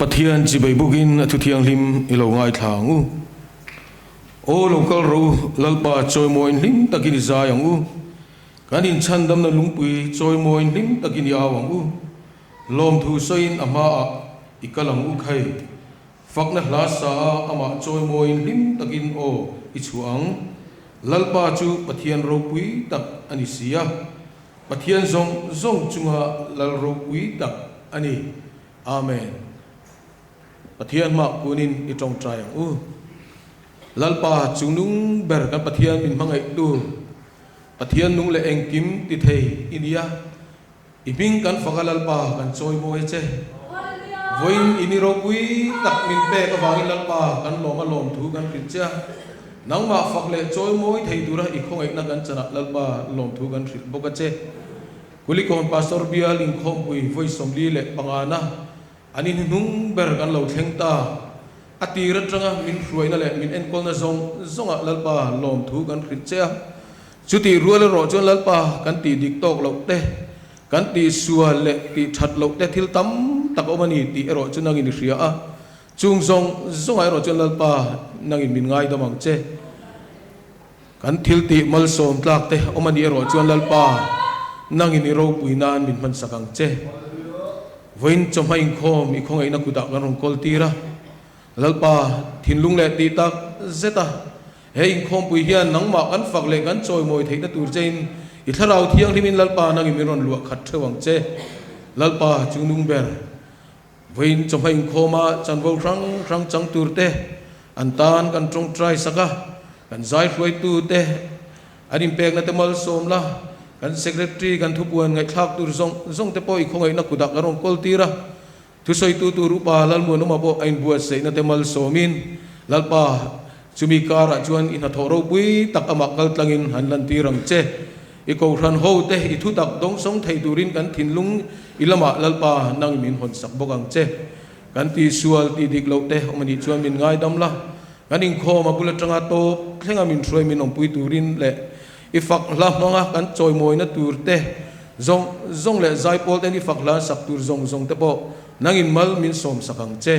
Pathian chibai bukin a thu thianghlim i lo ngaithla ang u. Aw lo kal rawh u, Lalpa chawimawiin hlim takin i zai ang u. Kan inchhandamna lungpui chawimawiin hlim takin i au ang u. Lawmthu sawiin a hmaah i kal ang u khai. Fakna hla sa a amah chawimawiin hlim takin aw i chhuah ang. Lalpa chu Pathian ropui tak a ni si a, Pathian zawng zawng chunga Lal ropui tak a ni. Amen. Pathian hmah kunin i tawngtai ang u. Lalpa chungnung ber kan Pathian min hmangaihtu, Pathian nung leh engkim ti thei i nia. I hming kan fak a Lalpa kan chawi mawi a che. Vawiin i ni ropui tak min pek avangin Lalpa kan lawm a lawmthu kan hrilh che a. Nangmah fak leh chawi mawi thei tura i khawngaihna kan chanah Lalpa lawmthu kan hrilh bawk a che. Kulikawn Pastor Bial inkhawmpui vawi 45 na an inhnuhnung ber kan lo thleng ta. A tir atanga min hruaina leh min enkawlna zawng zawngah Lalpa lawmthu kan hrilh che a. Chutih rual erawh chuan Lalpa kan tih dik tawk loh te, kan tih sual leh tih that loh te thil tam tak a awm a ni tih erawh chu nangin i hria a. Chung zawng zawngah erawh chuan Lalpa nangin min ngaidam ang che. Kan thil tih malsawm tlak te awm a nih erawh chuan Lalpa, nangin i ropui nan min hmansak ang che. Vawiin chawhma inkhawm i khawngaihna kutah kan rawn kawl tir a. Lalpa, thinlung leh tih tak zet a, he inkhawmpui hian nangmah kan fak leh kan chawimawi theihna tur chein i thlarau thianghlimin Lalpa nangin min rawn luah khat theuh ang che. Lalpa, chungnung ber. Vawiin chawhma inkhawma chanvo hrang hrang chang tur te an tan kan tawngtai sak a, kan zai hruaitu te an inpekna te malsawm la, kan secretary kan thupuan ngaihthlak tur zawng zawng te pawh i khawngaihna kutah kan rawn kawl tir a, thusawitu tur upa Lalmuanawma pawh a inbuatsaihna te malsawmin Lalpa chumi karah chuan i hnathawh ropui tak amah kaltlangin han lantir ang che. I kohhran ho te i thutak dawngsawng thei turin kan thinlung i lamah Lalpa nang min hawn sak bawk ang che. Kan tihsual tih dik loh te awm a nih chuan min ngaidam la, kan inkhawm a bul atanga tawp thlenga min hruai min awmpui turin leh i fak hla hmanga kan chawimawina tur te zawng zawng leh zaipawl ten i fak hla sak tur zawng zawng te pawh nangin mal min sawm sak ang che.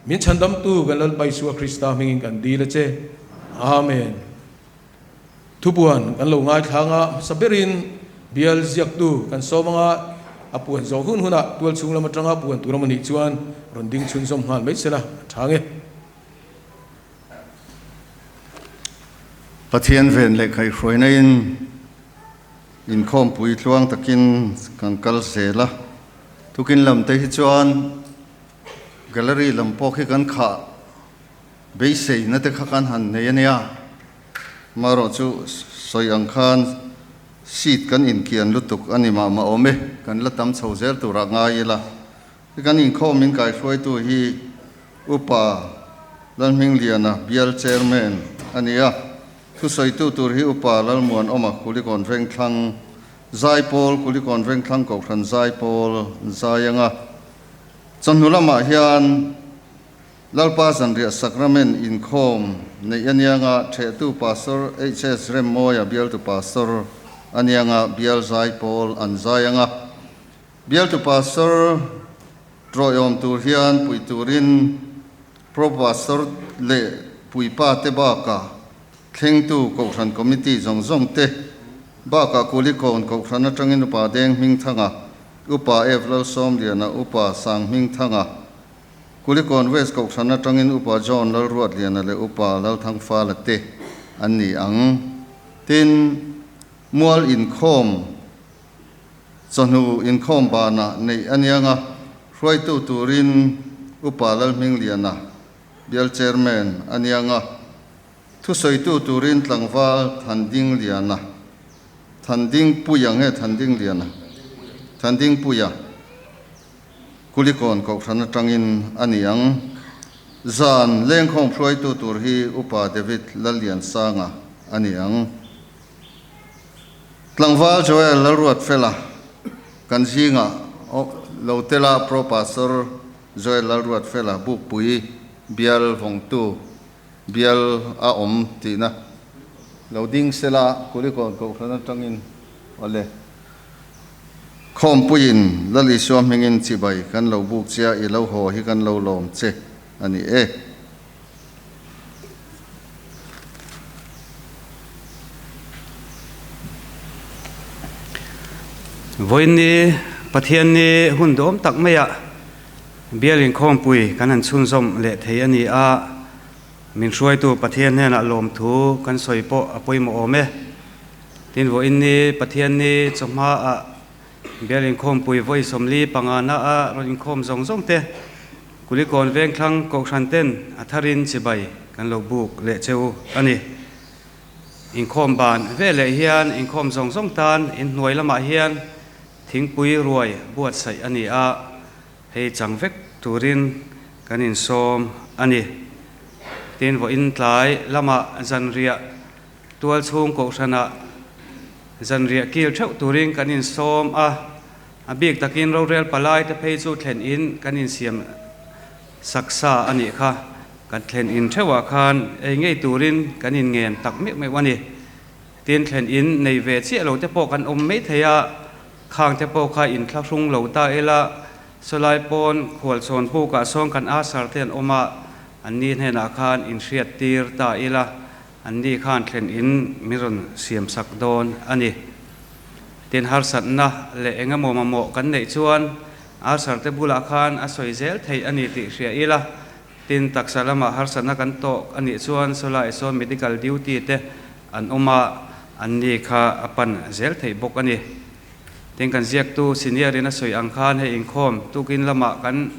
Min chhandamtu kan Lalpa Isua Krista hmingin kan dil a che. Amen. Thupuan kan lo ngaithlang a, hmasa berin bial ziaktu kan sawm anga a puan zawh hun hunah tual chhung lam atanga puan tur emaw nih chuan rawn ding chhunzawm nghal mai sela a tha nge. Pathian ven leh kaihhruaina in inkhawmpui tluang takin kan kal zel a, tukin lam te hi chuan gallery lam pawh khi kan khah Beiseina te kha kan han nei a nia, marawh chu sawi ang khan seat kan inkian lutuk a ni mah mah awm e, kan la tam chho zel turah ngai ila. Kan inkhawm min kaihruaitu hi Upa Lalhmingliana bial Chairman a ni a, thusawitu tur hi Upa Lalmuanawma Kulikawn Vengthlang Zaipawl, Kulikawn Vengthlang Kohhran Zaipawl Zaianga chawhnu lamah hian Lalpa zanriah Sacrament inkhawm neih anianga thehtu Pastor HS Remmawia bialtu Pastor anianga bial zai pawl an zai anga bialtu Pastor trawihawm tur hian pui turin Pro Pastor leh puipa te bakah thlengtu Kohhran Committee zawng zawng te bakah Kulikawn Kohhran atangin Upa Deng Hmingthanga, Upa F Lalsawmliana, Upa Sang Hmingthanga, Kulikawn West Kohhran atangin Upa John Lalruatliana leh Upa Lalthangfala te an ni ang. Tin, mual inkhawm, chawhnu inkhawm banah neih a niang a, hruaitu turin Upa Lalhmingliana, Bial Chairman a niang a, thusawitu turin tlangval Thandingliana, Thandingpuia nge Thandingliana? Thandingpuia. Kulikawn Kohhran atangin a ni ang. Zan lengkhawm hruaitu tur hi Upa David Lalliansanga a ni ang. Tlangval Joel Lalruatfela kan zingah lo tel a, Pro Pastor Joel Lalruatfela Bukpui bial vawngtu bial a awm tihna lo ding sela Kulikawn Kohhran atangin awle. Khawmpuiin Lal Isua hmingin chibai kan lo buk che a, i lo haw hi kan lo lawm che a ni e. Vawiinni Pathianni hun duhawm tak maiah Bial inkhawmpui kan han chhunzawm leh thei a ni a, min hruaitu Pathian hnenah lawmthu kan sawi pawh a pawimawh awm e. Tin, vawiinni Pathianni chawhmaah Bial inkhawmpui vawi 45 na a rawn inkhawm zawng zawng te Kulikawn Vengthlang Kohhran ten a tharin chibai kan lo buk leh cheu a ni. Inkhawm ban veleh hian inkhawm zawng zawng tan inhnuai lamah hian thingpui ruai buatsaih a ni a, hei chang vek turin kan insawm a ni. Tin, vawiin tlai lamah zanriah Tualchhung Kohhranah zanriah kil theuh turin kan insawm a, a bik takin rorel palai te phei chu thlen in kan insiam sak sa a nih kha. Kan thlen in theuhah khan ei ngei turin kan inngen tak meuh meuh a ni. Tin, thlen in nei ve chiah lo te pawh kan awm mai thei a, khang te pawh kha inthlahrung lo ta ila, sawlai pawn khualchhawn bukah sawn kan asar te an awm a, anni hnenah khan inhriat tir ta ila, Anni khan thlen in min rawn siam sak dawn a ni. Tin, harsatna leh eng emaw mamawh kan neih chuan Arthur te bulah khan a sawi zel theih a ni tih hria ila. Tin, taksa lamah harsatna kan tawk a nih chuan sawlai sawn medical duty te an awm a, anni kha a pan zel theih bawk a ni. Tin, kan ziaktu senior in a sawi ang khan hei inkhawm tukin lamah kan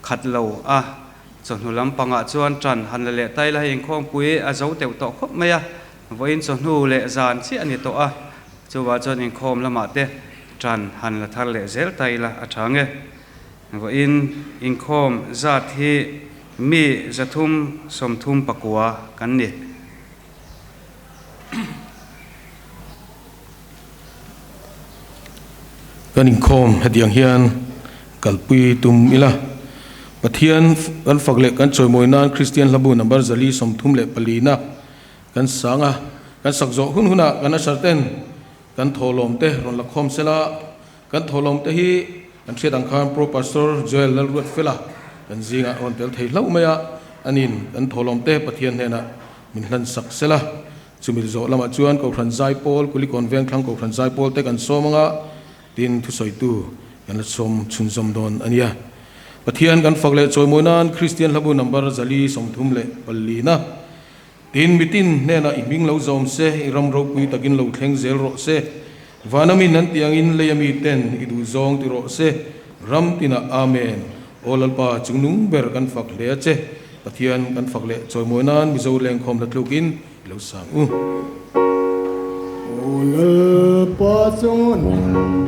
khat lo a, chawhnu lampangah chuan ṭan han la leh tai la hei inkhawmpui a zo teuh tawh khawp mai a, vawiin chawhnu leh zan chiah a ni tawh a, chuvah chuan inkhawm lamah te ṭan han la thar leh zel tai la a ṭha nge. Vawiin inkhawm zat hi mi 339 kan ni. Kan inkhawm hetiang hian kalpui tum ila. Pathian kan fak leh kan chawimawi nan Kristian hlabu number 434 na kan sang a, kan sak zawh hun hunah kan usher ten kan thawhlawm te rawn la khawm sela, kan thawhlawm te hi kan hriat ang khan Pro Pastor Joel Lalruatfela kan zingah rawn tel thei hlauh mai a, anin kan thawhlawm te Pathian hnenah min hlan sak sela. Chumi zawh lamah chuan Kohhran Zaipawl, Kulikawn Vengthlang Kohhran Zaipawl te kan sawm anga, tin thusawitu kan la sawm chhunzawm dawn a nia. Pathian kan fak leh chawimawi nan Kristian hlabu number 434 na, Tin mitin hnenah i hming lo zawm se, i ram ropui takin lo thleng zel rawh se, vana min an tih angin leia mi ten i duh zawng ti rawh se, ram tinah Amen. Aw Lalpa chungnung ber kan fak hle a che, Pathian kan fak leh chawimawi nan Mizo lengkhawm hla tlukin i lo sang u. Aw Lalpa chungnung.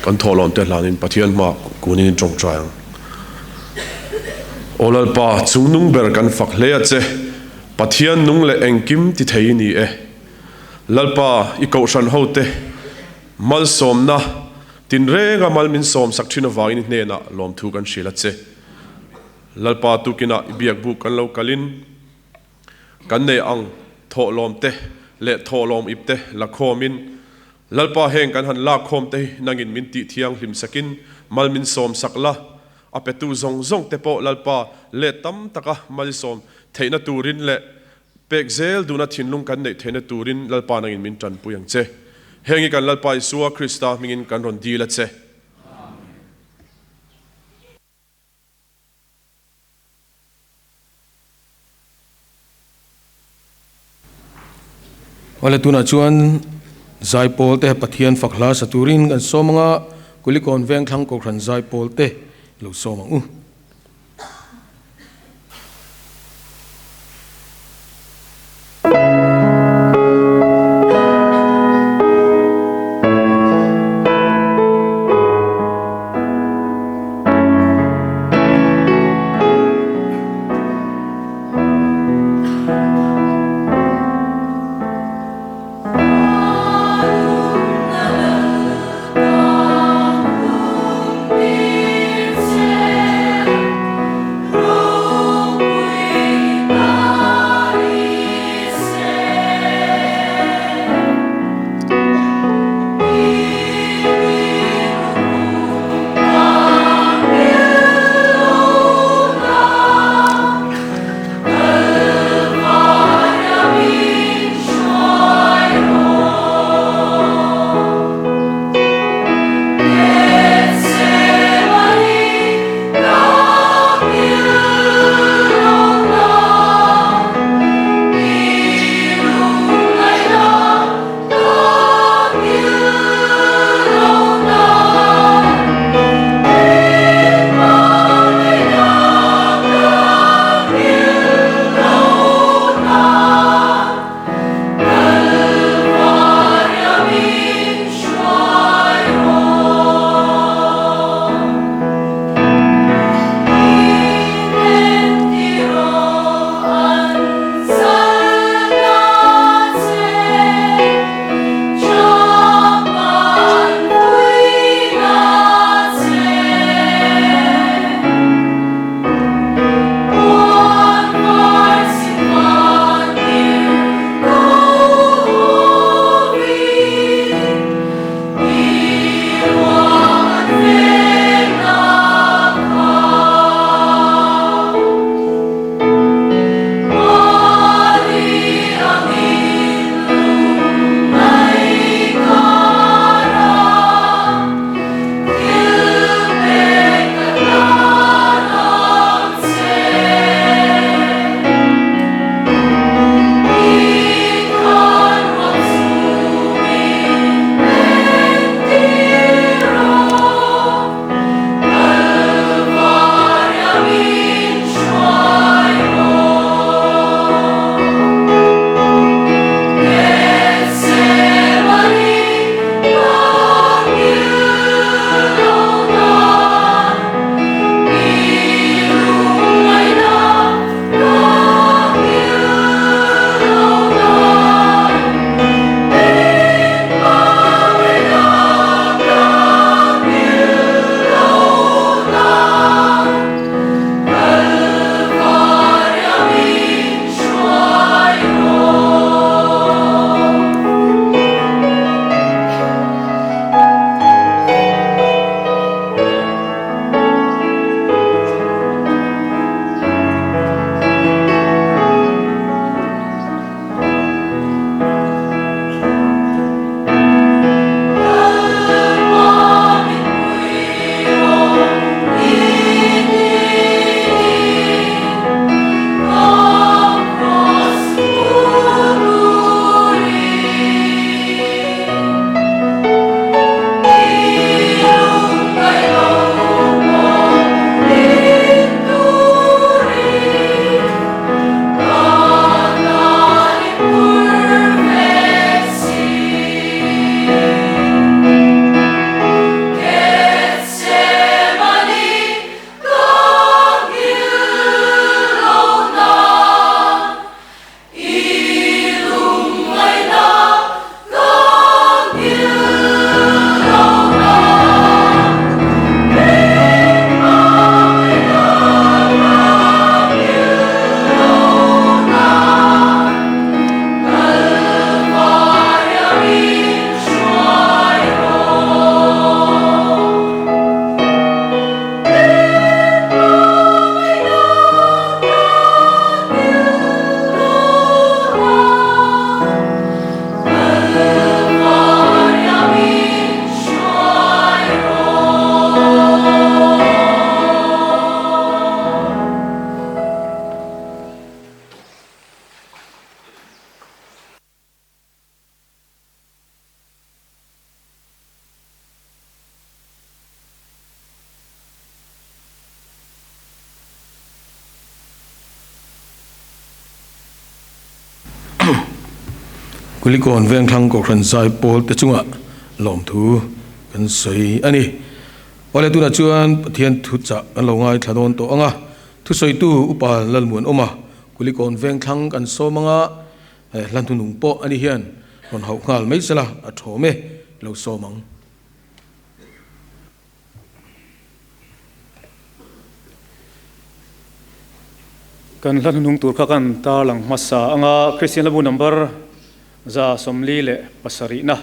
Kan thawhlawmte hlanin Pathian hmaah kunin in tawngtai ang. Aw Lalpa, chungnung ber kan fak hle a che, Pathian nung leh engkim ti thei i ni e. Lalpa, i kohhran hote malsawmna tinrenga mal min sawmsak thin avangin i hnenah lawmthu kan hrilh a che. Lalpa, tukinah i biakbuk kan lo kalin kan nei ang thawhlawmte leh thawhlawm ipte la khawmin Lalpa heng kan han lak khawm te hi nangin min tih thianghlim sakin mal min sawm sak la, a petu zawng zawng te pawh Lalpa let tam taka mal i sawm theihna turin leh pek zel duhna thinlung kan neih theihna turin Lalpa nangin min tanpui ang che. Heng hi kan Lalpa Isua Krista hmingin kan rawn dil a che. Awle tunah chuan Zaipawl te Pathian fak hla sa turin kan sawm anga Kulikawn Vengthlang Kohhran Zaipawl te lo sawm ang u. Kulikawn Vengthlang Kohhran Zaipawl te chungah lawmthu kan sawi a ni. Awle tunah chuan Pathian thuchah kan lo ngaithla dawn tawh ang a, thusawitu Upa Lalmuanawma Kulikawn Vengthlang kan sawm ang a, hla hnunung pawh ani hian rawn hauh nghal mai sela a thawm e, lo sawm ang. Kan hla hnuhnung tur kha kan tarlang hmasa anga Kristian Hlabu number 147 na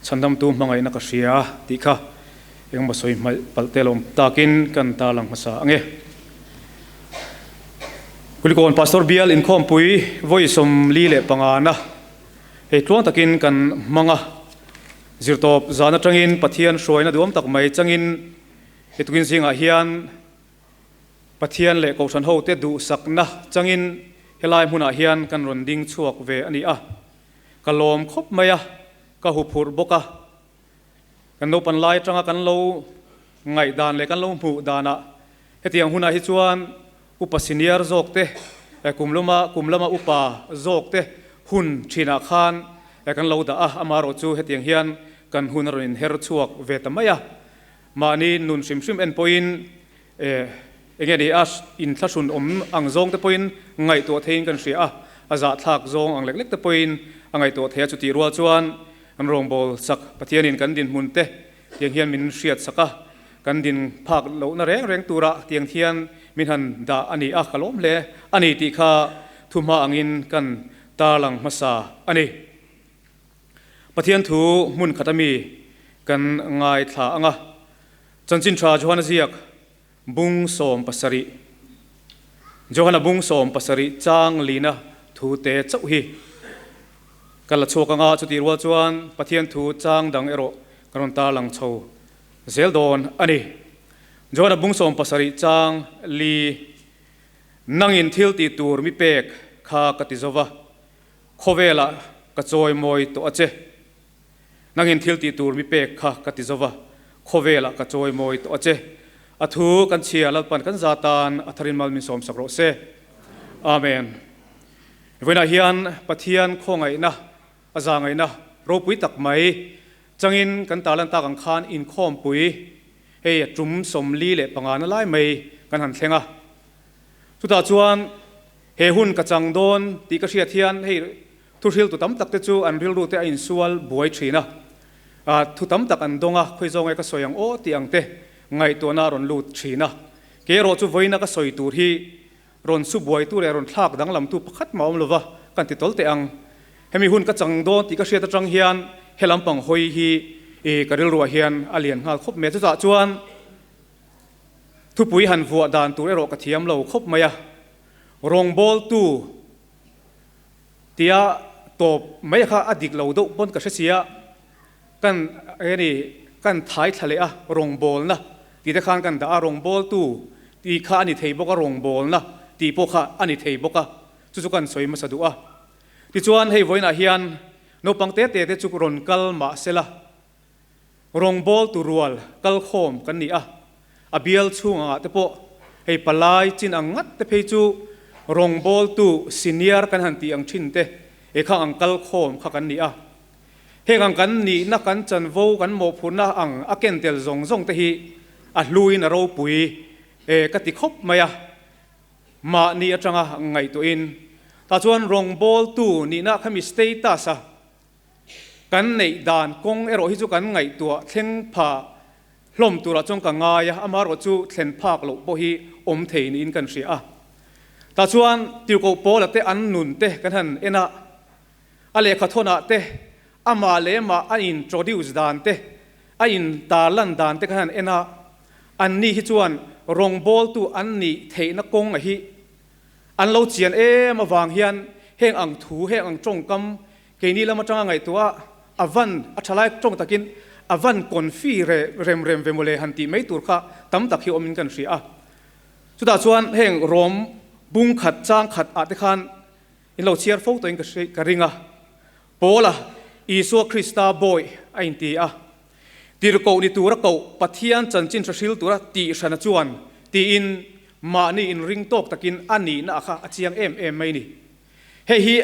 chhandamtu hmangaihna ka hria tih kha engmaw sawi hmaih palh te lawm takin kan tarlang hmasa ange. Kulikawn Pastor Bial inkhawmpui vawi 45 na hei tluang takin kan hmang a. Zirtawp zan atangin Pathian hruaina duam tak mai changin he tukin zingah hian Pathian leh Kohhran hote duhsakna changin helai hmunah hian kan rawn ding chhuak ve a ni a. Ka lawm khawp mai a, ka huphurh bawk a. Kan naupan lai atanga kan lo ngaihdan leh kan lo hmuh danah hetiang hunah hi chuan upa senior zawk te, kum luma kum lama upa zawk te hun thinah khan kan lo dah a, amaherawhchu hetiang hian kan hun a rawn inher chhuak ve ta mai a. Mahni nun hrim hrim en pawhin enge ni a inthlahrun awm ang zawng te pawhin ngaihtuah theiin kan hria a, a zahthlak zawng ang lek lek te pawhin a ngaihtuah thei a, chutih rual chuan kan rawngbâwl sak Pathianin kan dinhmun te tiang hian min hriat sak a, kan din phak lohna reng reng tura tiang hian min han dah a ni a, ka lawm hle a ni tih kha thuhma angin kan tarlang hmasa a ni. Pathian thu hmun khat ami kan ngaithla ang a, Chanchin Tha Johana ziak bung 17, Johana bung 17 chang lina thu te chauh hi ka la chhuak ang a, chutih rual chuan Pathian thu chang dang erawh ka rawn tarlang chho zel dawn a ni. Johana bung 17 chang li, Nangin thil tih tur mi pek kha ka ti zo va, khawvelah ka chawi mawi tawh a che. Nangin thil tih tur mi pek kha ka ti zo va, khawvelah ka chawi mawi tawh a che. A thu kan chhia Lalpan kan za tan a tharin mal min sawmsak rawh se. Amen. Vawiinah hian Pathian khawngaihna, a zangaihna ropui tak mai changin kan tarlan tak ang khan inkhawmpui hei a tum 45 na lai mai kan han thleng a. Chutah chuan he hun ka chang dawn tih ka hriat hian hei Thuhriltu tam tak te chu an rilru te a insual buai thin a, thu tam tak an dawng a, khawi zawng e ka sawi ang aw tih ang te ngaihtuahna a rawn lut thin a. Kei erawh chu vawiina ka sawi tur hi rawn su buaitu leh rawn thlak danglamtu pakhat mah awm lova kan ti tawl teh ang. Hemi hun ka chang dawn tih ka hriat atang hian he lampang hawi hi ka rilruah hian a lian nghal khawp mai a. Chutah chuan thupui han vuah dan tur erawh ka thiam lo khawp mai a, rawngbawltu, Tia tawp mai kha a dik lo deuh pawn ka hre sia, kan eng ni kan thai thla leh a rawngbawlna tih te khan kan dah a, rawngbawltu tih kha a ni thei bawk a, rawngbawlna tih pawh kha a ni thei bawk a, chu chu kan sawi hmasa duh a. Tichuan hei vawiinah hian naupang te te te chu rawn kal mah sela, Rawngbawltu rual kalkhawm kan ni a, a bial chhung angah te pawh hei palai chin ang ngat te phei chu rawngbawltu senior kan han tih ang thin te he khang ang kalkhawm kha kan ni a. Heng ang kan nihna kan chanvo kan mawhphurhna ang a ken tel zawng zawng te hi a hluin a ropui e ka ti khawp mai a, mahni atanga ngaihtuahin tah chuan rawngbawltu nihna khami status a Kan neih dan kawng erawh hi chu kan ngaihtuah thleng pha hlawm turah chuan ka ngai a, amaherawh chu thlen phak loh pawh hi awm thei niin kan hria a. Tah chuan Tirhkoh Paula te an nun te kan han en a, a lehkha thawnah te amah leh amah a introduce dan te, a intarlan dan te kan han en a, anni hi chuan rawngbawltu an nih theihna kawng a hi an lo chian em avang hian heng ang thu, heng ang tawngkam Keini lam atanga ngaihtuah a van a thalai tawng takin a van confi re rem rem ve mawle han tih mai tur kha tam tak hi awmin kan hria a. Chutah chuan heng rawm bung khat chang khat ah te khan in lo chhiar fo tawhin ka ka ring a. Paula Isua Krista bawi a inti a. Tirhkoh ni tura koh Pathian chanchin hre hril tura tih hrana chuan tiin mahni inring tawk takin a nihna kha a chiang em em mai ni. Hei hi.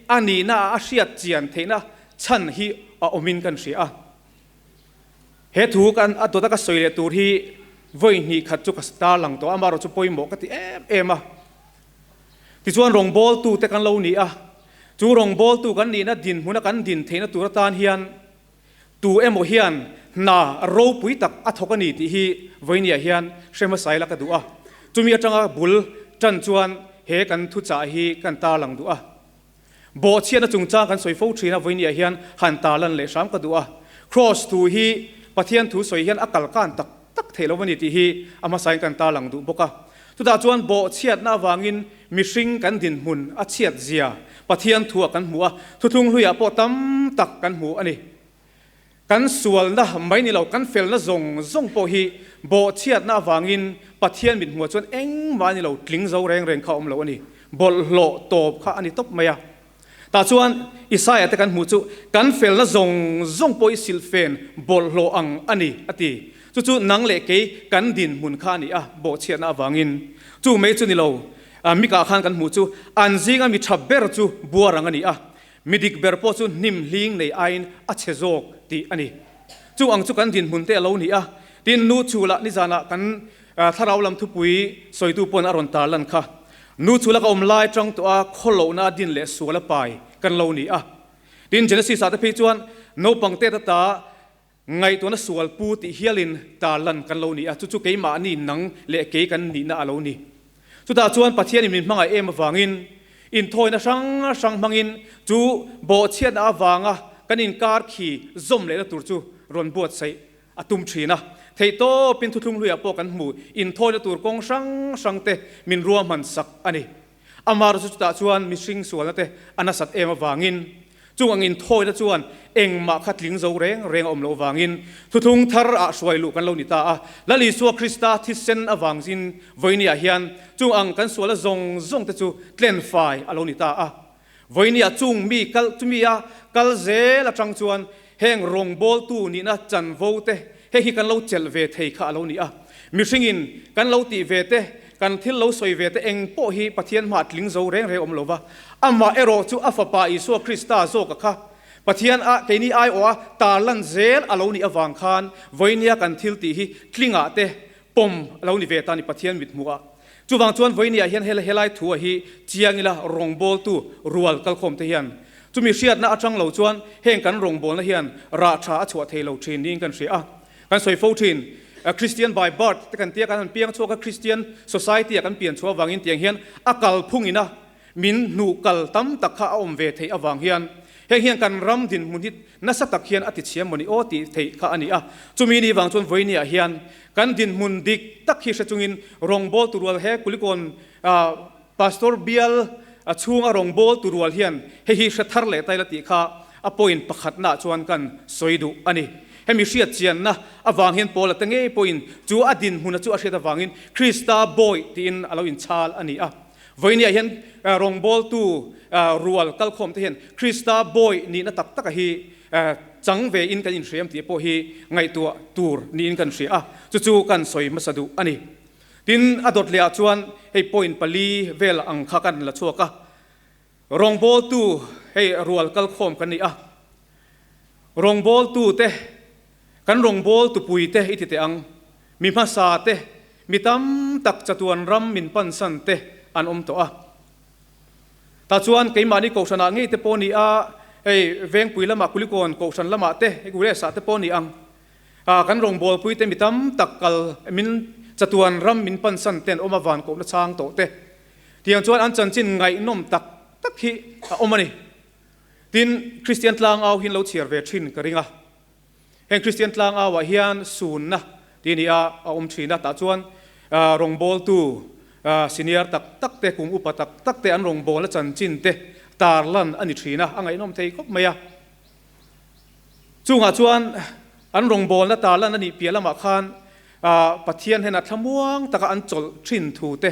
a nihna ah a hriat chian theihna chhan hi a awmin kan hria a. He thu kan a dawta ka sawi leh tur hi vawi hnih khat chu ka tarlang tawh a, amaherawh chu pawimawh ka ti em em a. Tichuan rawngbawltu te kan lo ni a, chu rawngbawltu kan nihna dinhmuna kan din theihna tur atan hian tu emaw hian hna ropui tak a thawk a ni tih hi vawinia hian hre hmasa ila ka duh a. Chumi atanga bul tan chuan he kan thuchah hi kan tarlang duh a. Bawhchhiatna chungchang kan sawi fo thin a, vawinia hian han tarlan leh hram ka duh a. Kraws thu hi Pathian thu sawi hian a kalkan tak tak theih lo a ni tih hi a hmasain kan tarlang duh bawk a. Chutah chuan bawhchhiatna avangin mihring kan dinhmun a chhiat zia Pathian thuah kan hmu a, thuthlung hluiah pawh tam tak kan hmu a ni. Kan sualna mai ni lo, kan felna zawng zawng pawh hi bawhchhiatna avangin Pathian mithmuah chuan engmah a ni lo, tling zo reng reng kha a awm lo a ni. Bawlhhlawh tawp kha a ni tawp mai a. Tah chuan Isaia te kan hmuh chu, Kan felna zawng zawng pawh hi silhfen bawlhhlawh ang a ni, a ti. Chu chu nang leh kei kan dinhmun kha a ni a, bawhchhiatna avangin. Chu mai chu ni lo, Mikah khan kan hmuh chu, an zinga mi tha ber chu buarang a ni a, Mi dik ber pawh chu hnim hling nei aiin a chhe zawk tih a ni. Chu ang chu kan dinhmun te a lo ni a, tin nu chhulah nizanah kan thlarau lam thupui sawitu pawn a rawn tarlan kha. Nu chhula ka awm lai tang tawh a khawlohna a din leh sual a pai kan lo ni a. Tin Genesis ah te phei chuan naupang te ta ngaihtuahna sual pu tih hialin tarlan kan lo ni a, chu chu keimahni nang leh kei kan nihna a lo ni. Chutah chuan Pathianin min hmangaih em avangin inthawina hrang hrang hmangin chu bawhchhiatna avanga kan inkar khi zawm lehna tur chu rawn buatsaih a tum thin a. Theihtawpin thuthlung hluiah pawh kan hmu inthawina tur kawng hrang hrangte min ruahman sak a ni. Amaherawhchu chutah chuan mihring sualna te a nasat em avangin chung ang inthawina chuan engmah kha tling zo reng reng a awm loh avangin thuthlung thar ah hruai luh kan lo ni ta a. Lal Isua Krista thisen avangin vawinia hian chung ang kan sualna zawng zawng te chu tlen fai a lo ni ta a. Vawinia chung mi kal chumi a kal zel atang chuan heng rawngbawltu nihna chanvo te hei hi kan lo chelh ve thei kha a lo ni a. Mihringin kan lo tih ve te, kan thil lo sawi ve te eng pawh hi Pathian hmah tling zo reng reng awm lo va. Amah erawh chu a Fapa Isua Krista zawka kha Pathian a keini aiawh a tarlan zel a lo nih avang khan vawinia kan thil tih hi tlingah te pawm a lo ni ve ta ni Pathian mithmuh ah. Chuvang chuan vawinia hian helai thu a hi chiang ila rawngbawltu rual kalkhawm te hian chumi hriatna atang lo chuan heng kan rawngbawlna hian rah tha a chhuah thei lo thin niin kan hria a. Kan sawi fo thin Christian by birth te kan tia kan han piang chhuak a Christian society ah kan pian chhuah avangin tiang hian a kalphung ina min hnuh kal tam tak kha a awm ve theih avang hian heng hian kan ram dinhmun hi nasa tak hian a ti chhiam mawni aw tih theih kha a ni a. Chumi ni vang chuan vawinia hian kan dinhmun dik tak hi hre chungin rawngbawltu rual he Kulikawn Pastor bial chhunga rawngbawltu rual hian hei hi hre thar leh ta ila tih kha a point pakhatnaah chuan kan sawi duh a ni. Hemi hriat chianna avang hian Paula te ngei pawhin chu a dinhmuna chu a hriat avangin Krista bawi tiin a lo inchhal a ni a. Vawinia hian rawngbawltu rual kalkhawm te hian Krista bawi nihna tak taka hi chang ve in kan inhriam tih pawh hi ngaihtuah tur niin kan hria a, chu chu kan sawi hmasa duh a ni. Tin, a dawt lehah chuan hei point pali vel ang kha kan la chhuak a, rawngbawltu hei rual kalkhawm kan ni a, rawngbawltu te kan rawngbawltu pui te i ti teh ang, mi hmasa te, mi tam tak chatuan ram min pansan te an awm tawh a. Tah chuan keimahni kohhranah ngei te pawh ni a, hei Vengpui lamah Kulikawn kohhran lamah te, hei Gures-ah te pawh ni ang, kan rawngbawlpui te mi tam tak kal min chatuan ram min pansan ten awm a van kohna chang tawh te tiang chuan an chanchin ngaihnawm tak tak hi a awm a ni. Tin, Kristian tlangau hi an lo chhiar ve thin ka ring a. Heng Kristian tlangauah hian sunna tih a ni a, a awm thin a, tah chuan rawngbawltu senior tak tak te, kum upa tak tak te an rawngbawlna chanchin te tarlan a ni thin a, a ngaihnawm thei khawp mai a. Chungah chuan an rawngbawlna tarlan a nih piah lamah khan Pathian hnenah thlamuang taka an chawlh thin thu te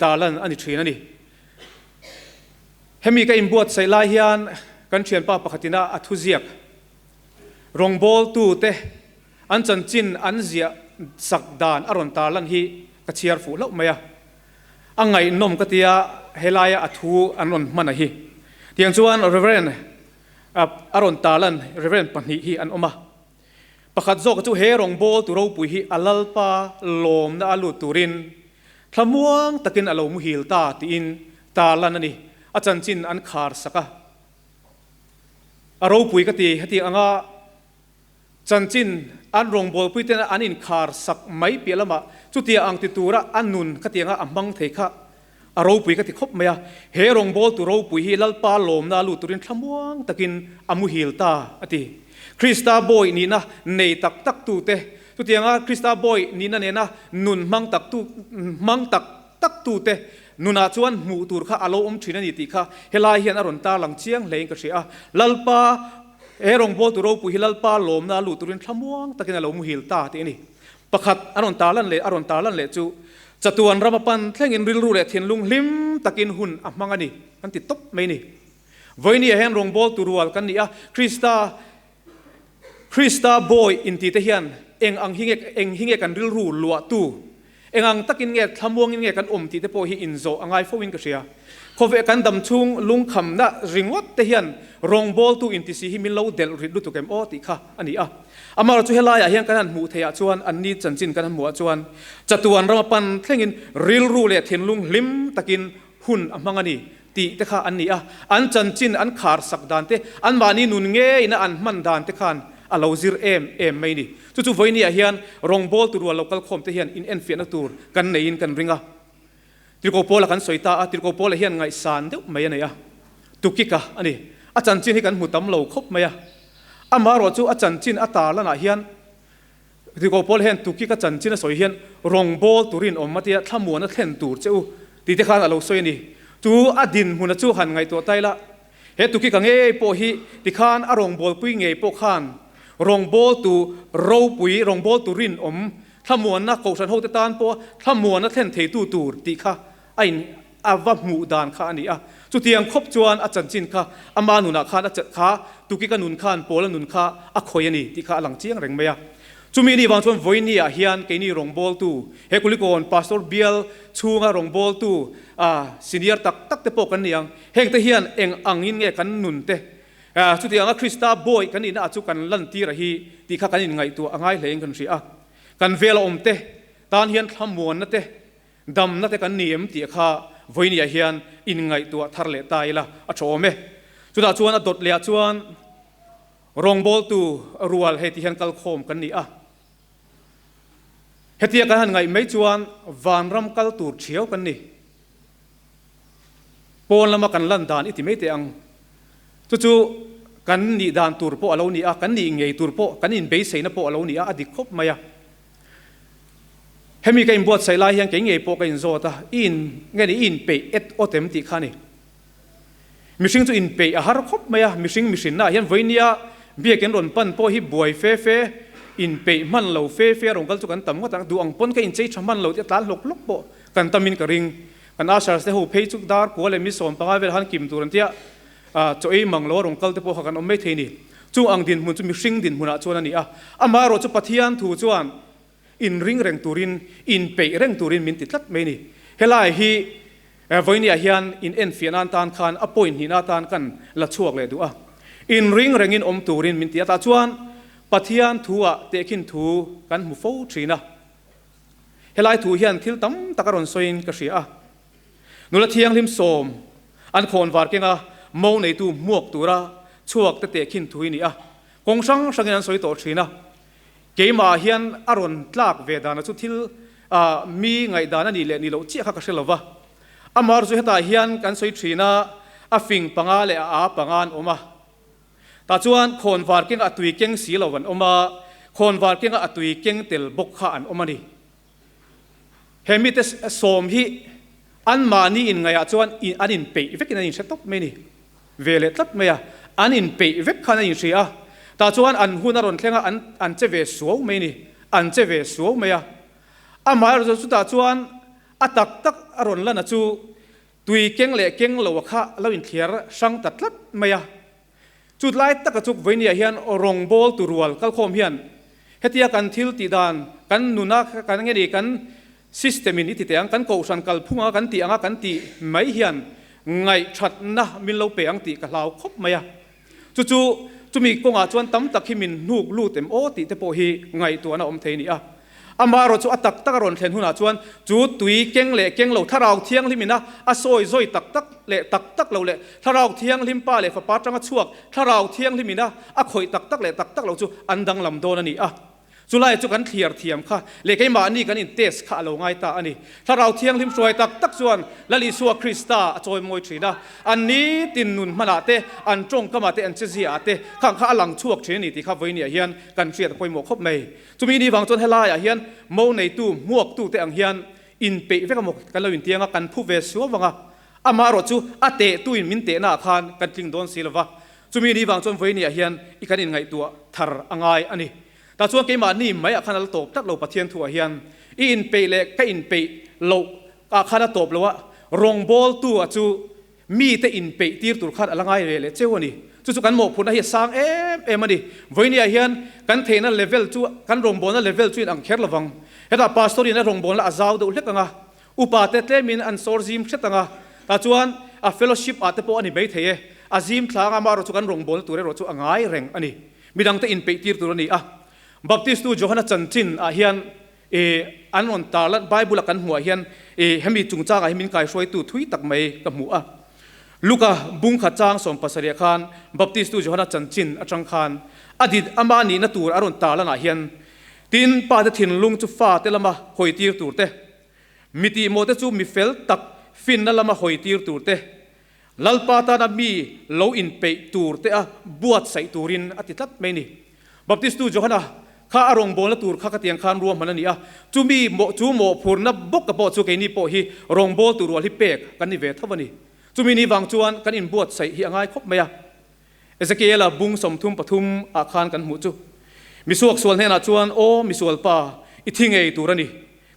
tarlan a ni thin a ni. Hemi ka inbuatsaih lai hian kan thianpa pakhatina a thuziak Rawngbawltute an chanchin an ziah sak dan a rawn tarlan hi ka chhiar fuh hlauh mai a. A ngaihnawm ka tia helaia a thu an rawn hman a hi. Tiang chuan Reverend a rawn tarlan Reverend pahnih hi an awm a. Pakhat zawk chu he rawngbâwl tu ropui hi a Lalpa lâwmna a lût tûrin thlamuang takin a lo muhîl ta tiin tarlan a ni. A chanchin an khâr sak a. A ropui ka ti, heti anga chanchin an rawngbâwlpui tena an inkhâr sak mai piah lamah chutia ang ti tûra a nun khatianga a hmang thei kha A ropui ka ti khawp mai a, he rawngbawltu ropui hi Lalpa lawmna lut turin thlamuang takin a muhil ta, a ti. Krista bawi nihna nei tak tak tute, chutianga Krista bawi nihna nena nun hmang tak tu hmang tak tak tute nunah chuan hmuh tur kha a lo awm thin a ni tih kha helai hian a rawn tarlang chiang hlein ka hria a. Lalpa, he rawngbawltu ropui hi Lalpa lawmna lut turin thlamuang takin a lo muhil ta tih a ni. Pakhat a rawn tarlan leh a rawn tarlan leh chu chatuan ram a pan thlengin rilru leh thinlung hlim takin hun a hmang a ni an ti tawp mai ni. Vawinia hian rawngbâwl tu rual kan ni a, Krista Krista bawi inti te hian eng ang hi nge eng hi nge kan rilru luahtu, eng ang takin nge thlamuangin nge kan awm tih te pawh hi inzawh a ngai fo in ka hria. Khawveh kan dam chhung lungkhamna ringawt te hian rawngbâwltu inti si hi min lo delh rit lutuk em aw tih kha a ni a. Amaherawhchu chu helaiah hian kan han hmuh theihah chuan anni chanchin kan han hmuhah chuan chatuan rama pan thlengin rilru leh thinlung hlim takin hun a hmang a ni tih te kha an ni a. An chanchin an khar sak dan te, anmahni nun ngeina an hman dan te khan a lo zir em em mai ni. Chu chu vawinia hian rawngbâwltu rual lo kalkhawm te hian inenfiahna tur kan neiin kan ring a. Tirhkoh Paula kan sawi ta a, Tirhkoh Paula hian ngaihsan deuh mai a nei a, Tukika a ni. A chanchin hi kan hmu tam lo khawp mai a. Amaherawh chu a chanchin a tar lanah hian Tirhkoh Paula hian Tukika chanchin a sawi hian rawngbâwl turin awm a tia thlamuan a thlen tur che u tih te khan a lo sawi a ni. Chu a dinhmuna chu han ngaihtuah ta ila, he Tukika ngei pawh hi tikhan a rawngbâwlpui ngei pawh khan rawngbâwltu ropui, rawngbâwltu rinawm Thlamuanna Kohhran hote tan pawh thlamuanna thlen theitu tur tih kha a in a va hmuh dan kha a ni a. Chutiang khawp chuan a chanchin kha ama nunah khan a kha tuki ka nun khan Paula nun kha a khawih a ni tih kha a lang chiang reng mai a. Chumi ni vang chuan vawinia hian keini rawngbawltu he Kulikawn Pastor bial chhunga rawngbawltu senior tak tak te pawh kan ni ang. Hengte hian eng angin nge kan nun te Chutianga Krista bawi kan nihna ah chu kan lantir a hi tih kha kan inngaihtuah a ngai hlein kan hria a. Kan vela awmte tan hian thlamuanna te, damna te kan ni em tih kha vawinia hian inngaihtuah thar leh ta ila a tha awm e. Chutah chuan a dawt leh ah chuan rawngbawltu rual hei ti hian kalkhawm kan ni a. Hetia kan han ngaih mai chuan vanram kal tur thiau kan ni. Pawn lama kan lan dan i ti mai teh ang. Chu chu kan nih dan tur pawh a lo ni a, kan nih ngei tur pawh, kan inbeiseina pawh a lo ni a, a dik khawp mai a. Hemi ka inbuatsaih lai hian kei ngei pawh ka inzawt a, i in nge ni i inpeih et awt em tih kha a ni. Mihring chu inpeih a har khawp mai a, mihring mihrinna ah hian vawinia biakin rawn pan pawh hi buai fe fe, inpeih hman lo fe fe a rawn kal chu kan tam ngawt ang, duh ang pawn ka inchei tha hman lo tih a tlan hlawk hlawk pawh kan tamin ka ring. Kan ushers te ho phei chu dar kua leh mi 15 vel han kim tur an tia, chaw ei mang lo a rawn kal te pawh kha kan awm mai thei ni. Chung ang dinhmun chu mihring dinhmunah chuan a ni a, amaherawh chu Pathian thu chuan inring reng turin, inpeih reng turin min ti tlat mai ni. Helai hi vawinia hian in enfiah nan tan khan a point hnihna atan kan la chhuak leh duh a. Inring rengin awm turin min ti a, tah chuan Pathian thu-ah tehkhin thu kan hmu fo thin a. Helai thu hian thil tam tak a rawn sawiin ka hria a. Nula thianghlim sawm an khawn var kenga mo neitu hmuak tura chhuak te tehkhin thu hi ni a. Kawng hrang hrangin an sawi tawh thin a. Keimahah hian a rawn tlak ve dana chu thil mi ngaihdan a nih leh nih loh chiah kha ka hre lo va. Amah chu hetah hian kan sawi thin a, a fing panga leh a aa panga an awm a. Tah chuan khawnvar kenga a tui keng si lo an awm a, khawnvar kenga a tui keng tel bawk kha an awm a ni. He mite sawm hi anmahni inngaihah chuan an inpeih vekin an inhre tawp mai a ni. Ve leh tlat mai a, an inpeih vek khan an inhria a. Tah chuan an hun a rawn thleng a, an che ve suau mai a ni. An che ve suau mai a. Amaherawhchu chutah chuan a tak tak a rawn lan a chu Tui keng leh keng lo a kha lo inthliar hrang ta tlat mai a. Chut lai taka chuk vawinia hian rawngbâwl tu rual kalkhawm hian hetia kan thil tih dan, kan nuna kan nge ni kan system in i ti teh ang, kan kohhran kalphunga kan tih anga kan tih mai hian ngaihthatna min lo pe ang tih ka hlau khawp mai a. Chu chu chumi kawngah chuan tam tak hi min hnuk lut em aw tih te pawh hi ngaihtuahna awm thei a ni a. Amaherawh chu a tak tak a rawn thlen hunah chuan chu tui keng leh keng lo Thlarau Thianghlim ina a sawi zawi tak tak leh tak tak lo leh Thlarau Thianghlim Pa leh Fapa atanga chhuak Thlarau Thianghlim ina a khawih tak tak leh tak tak lo chu an danglam dawn a ni a. Chulai chu kan thliar thiam kha leh keimahni kan in test kha a lo ngai ta a ni. Thlarau Thianghlim hruai tak tak chuan Lal Isua Krista a chawimawi thin a, an nitin nun hmanah te, an tawngkamah te, an cheziaah te khang kha a lang chhuak thin a ni tih kha vawinia hian kan hriat a pawimawh khawp mai. Chumi ni vang chuan helaiah hian mo neitu, hmuaktu te ang hian inpeih vek amaw kan lo intiang a, kan phu ve suau vang a, amaherawh chu a tehtuin min tehnaah khan kan tling dawn si lova, chumi ni vang chuan vawinia hian i kan inngaihtuah thar a ngai a ni. Tah chuan keimahni mai ah khan a la tawp tlat lo Pathian thuah hian i inpeih leh ka inpeih loh ah khan a tawp lo a, rawngbawltu ah chu mite inpeih tir tur khan a la ngai ve leh cheu a ni. Chu chu kan mawhphurhna hi a sang em em a ni. Vawinia hian kan theihna level chu kan rawngbawlna level chu in ang kher lovang. Hetah pastor in a rawngbawlna a zau deuh hlek ang a, upa te tlemin an sawr zim hret ang a, tah chuan a fellowship ah te pawh a ni maithei e, a zim thla ang a, amaherawh chu kan rawngbawlna tur erawh chu a ngai reng a ni. Midangte inpeih tir tur a ni a. Baptistu Johana chanchin ah hian i an rawn tar lan Bible a kan hmuh ah hian i hemi chungchang ah hian min kaihruaitu thui tak mai ka hmu a. Luka bung khat chang 70 ah khan Baptistu Johana chanchin atang khan a dit ama nihna tur a rawn tar lan ah hian tin pa te thinlung chu fa te lama hawi tir tur te, mi tihmawh te chu mi fel tak finna lama hawi tir tur te, Lalpa tana mi lo inpeih tur te a buatsaih turin a ti tlat mai ni. Baptistu Johana kha a rawngbawlna tur kha khatiang khan ruahman a ni a, chumi mawh chu mawhphurna bawk a pawh chu keini pawh hi rawngbawltu rual hi pek kan ni ve tho a ni. Chumi ni vang chuan kan inbuatsaih hi a ngai khawp mai a. Ezekiela bung 33 ah khan kan hmuh chu. Misuaksual hnenah chuan, Aw misualpa, i thi ngei tur a ni.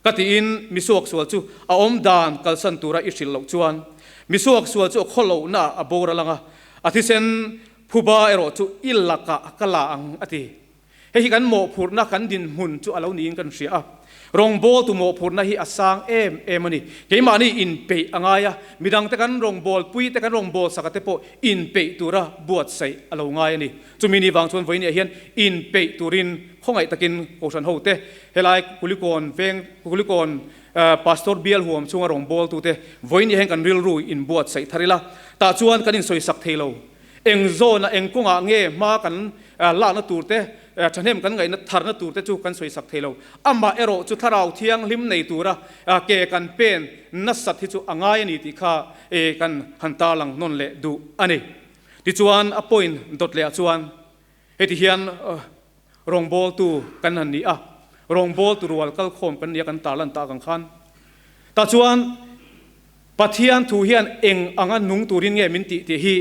Ka tiin misuaksual chu a awm dan kalsan tura i hrilh loh chuan misuaksual chu a khaw lohna ah a bawr a lang a, a thisen phuba erawh chu i lakah ka la ang a ti. Hei hi kan mawhphurhna kan dinhmun chu a lo niin kan hria a, rawngbawltu mawhphurhna hi a sang em em a ni. Keimahni inpeih a ngai a, midangte kan rawngbawlpuite kan rawngbawlsaka te pawh inpeih tura buatsaih a lo ngai a ni. Chumi ni vang chuan vawinia hian inpeih turin khawngaih takin Kohhran hote helai Kulikawn veng Kulikawn Pastor bial huam chhunga rawngbawltute vawinia hian kan rilru inbuatsaih thar ila, tah chuan kan insawisak thei lo. Eng zawna eng kawngah nge hma kan lakna turte, thahnem kan ngaihna tharna turte chu kan sawisak thei lo. Amah erawh chu Thlarau Thianghlim nei tura ke kan pen nasat hi chu a ngai a ni tih kha kan han tarlang nawn leh duh a ni. Tichuan a point dawt leh ah chuan heti hian rawngbawltu kan han ni a, rawngbawltu rual kalkhawm kan ni a kan tarlan tak ang khan. Tah chuan Pathian thu hian eng anga nung turin nge min tih tih hi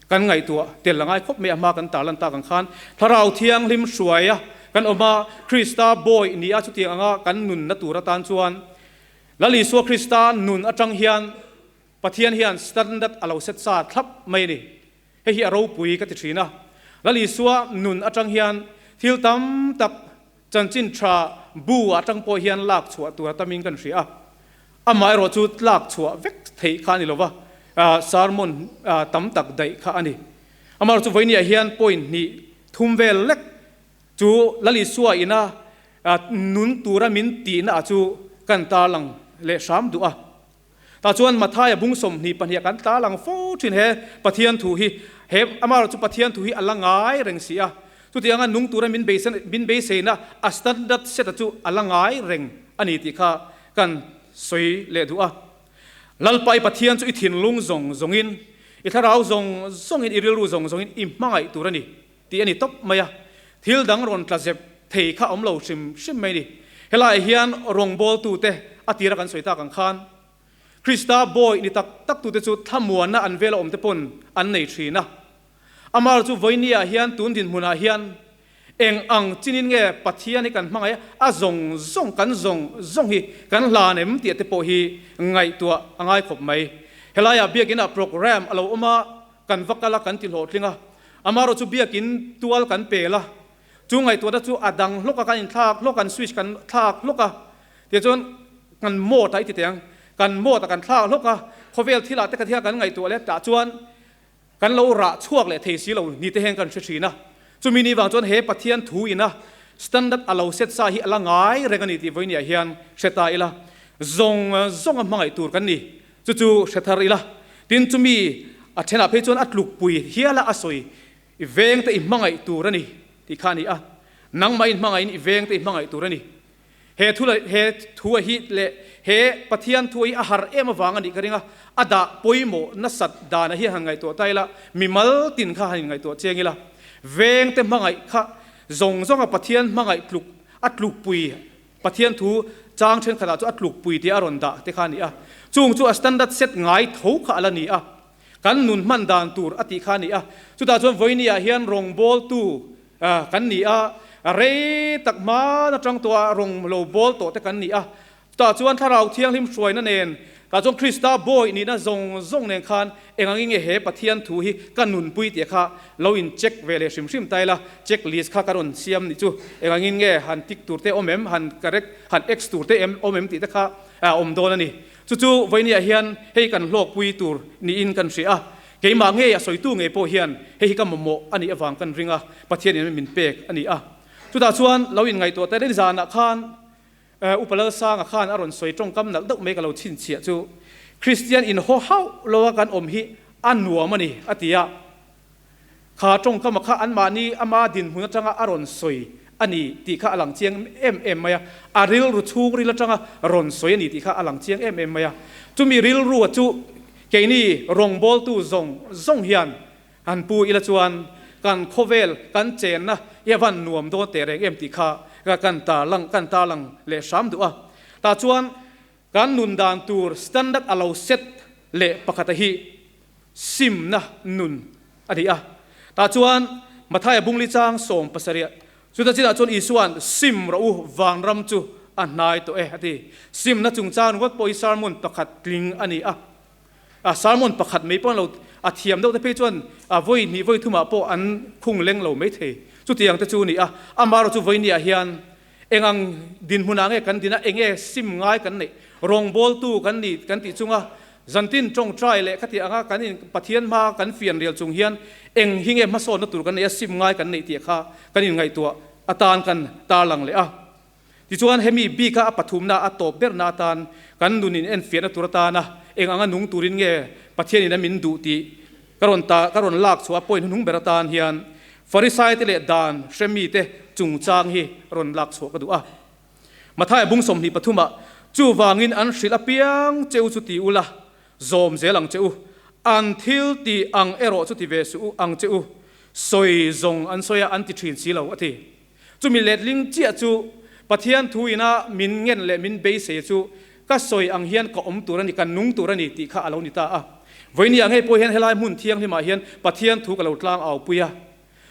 kan ngaihtuah tel a ngai khawp mai a, hma kan tarlan tak ang khan Thlarau Thianghlim hruaia kan awm a, Krista bawi ni a chutiang anga kan nunna tur atan chuan Lal Isua Krista nun atang hian Pathian hian standard a lo set sa thlap mai a ni. Hei hi a ropui ka ti thin a. Lal Isua nun atang hian thil tam tak chanchin tha bu atang pawh hian lak chhuah tur a tamin kan hria a. Amaherawh chu lak chhuah vek theih kha a ni lova, sermon tam tak daih kha a ni. Amaherawh chu vawinia hian point hnih thum vel lek chu Lal Isua ina nun tura min tihna ah chu kan tarlang leh hram duh a. Tah chuan Mathaia bung 22 kan tla lang fo thin he Pathian thu hi, he amaherawh chu Pathian thu hi a la ngai reng si a, chutianga nung tura min beisei min beiseina a standard set a chu a la ngai reng a ni tih kha kan sawi leh duh a. Lalpa i Pathian chu i thinlung zawng zawngin, i thlarau zawng zawngin, i rilru zawng zawngin i hmangaih tur a ni tih a ni tawp mai a, thil dang rawn tla zep thei kha awm lo hrim hrim mai a ni. Helaiah hian rawngbawltute a tira kan sawi tak ang khan Krista bawi ni tak taktute chu thlamuanna an vela awmte pawn an nei thin a. Amar chu vawinia hian tun dinhmunah hian eng ang chinin nge Pathian hi kan hmangaih a, a zawng zawng kan zawng zawng hi kan hlan em tih te pawh hi ngaihtuah a ngai khawp mai. Helaiah biakinah program a lo awm a, Kan va kal a, kan ti hlawhtling a. Amaherawh chu biakin tual kan pel a, chu ngaihtuahna chu a dang hlawk a, kan inthlak hlawk, kan switch kan thlak hlawk a, tichuan kan mode a i ti teh ang, kan mode a kan thlak hlawk a, Khawvel thilah te ka thil kan ngaihtuah leh tah chuan kan lo rah chhuak leh thei si lo ni te hian kan hre thin a. Chumi ni vang chuan he Pathian thu ina standard a lo set sa hi a la ngai reng a ni tih vawinia hian hre ta ila. Zawng zawnga hmangaih tur kan ni. Chu chu hre thar ila. Tin, chumi a thenah phei chuan a tlukpui hiala a sawi i vengte i hmangaih tur a ni tih kha a ni a. Nangmah in hmangaihin i vengte i hmangaih tur a ni. He thu leh he thu a hi leh he Pathian thu a hi a har em avang a nih ka ring a, a dah pawimawh nasat dan a hi han ngaihtuah ta ila, mimal tin kha han inngaihtuah chiang ila, vengte hmangaih kha zawng zawnga Pathian hmangaih tluk a tlukpui Pathian thu chang thenkhatah chu a tlukpui tih a rawn dah te kha a ni a, chung chu a standard set ngai tho kha a la ni a, kan nun hman dan tur a tih kha a ni a, chutah chuan vawinia hian rawngbawltu kan ni a, rei tak hman atang tawha rawng lo bawl tawh te kan ni a, chutah chuan Thlarau Thianghlim hruaina nen, tah chuan Krista bawi nihna zawng zawng nen khan eng angin nge he Pathian thu hi ka nunpui tih kha lo in check ve leh hrim hrim ta ila, check list kha ka rawn siam nih chu eng angin nge han tick tur te awm em, han correct, han X tur te em awm em tih te kha a awm dawn a ni. Chu chu vawinia hian hei kan hlawkpui tur niin kan hria a, Keimah ngei a sawitu ngei pawh hian hei hi ka mamawh a nih avang kan ring a, Pathianin min pek a ni a. Chutah chuan lo inngaihtuah ta reng zanah khan Upa Lalsanga khan a rawn sawi tawngkam nalh deuh mai ka lo chhinchhiah chu, Kristian inhaw hauh loa kan awm hi a nuam a ni, a ti a. Kha tawngkama kha anmahni ama dinhmun atanga a rawn sawi a ni tih kha a lang chiang em em mai a, a rilru chhungril atanga rawn sawi a ni tih kha a lang chiang em em mai a. Chumi rilrua chu Keini rawngbawltu zawng zawng hian han pu ila chuan kan khawvel kan chenna hi a van nuam dawn teh reng em tih kha kan tarlang kan tarlang leh hram duh a. Tah chuan kan nun dan tur standard a lo set leh pakhata hi simna nun a ni a. Tah chuan Mathaia bungli chang 70 chuta chinah chuan Isua'n sim rawh u vanram chu a hnai tawh e a ti. Simna chungchang ringawt pawh hi sermon pakhat tling a ni a. A sermon pakhat mai pawh an lo a thiam deuh te phei chuan a vawi hnih vawi thumah pawh an khung leng lo mai thei. Chutiang te chu a ni a. Amaherawhchu chu vawinia hian eng ang dinhmunah nge kan din a, eng nge sim ngai kan neih, rawngbawltu kan ni kan tih chunga zantin tawngtai leh khati anga kan in Pathian hma kan fian rial chung hian eng hi nge hmasawnna tur kan neih a, sim ngai kan neih tih kha kan inngaihtuah atan kan tarlang leh a. Tichuan hemi bika a pathumna a tawp berna atan kan nun in enfiahna tur atana eng anga nung turin nge Pathianin a min duh tih ka rawn ta ka rawn lak chhuah a point hnuhnung ber atan hian Farisai te leh dan hremi te chungchang hi rawn lak chhuah ka duh a. Mathaia bung 23 ah, Chuvangin an hrilh apiang che u chu ti ula, zawm zel ang che u, an thil tih ang erawh chu ti ve suh u ang che u, sawi zawng an sawi a an ti thin si lo a ti. Chumi letling chiah chu Pathian thu ina min ngen leh min beisei chu ka sawi ang hian ka awm tur a ni, ka nung tur a ni tih kha a lo ni ta a. Vawinia ngei pawh hian helai hmun thianghlimah hian Pathian thu ka lo tlang au pui a.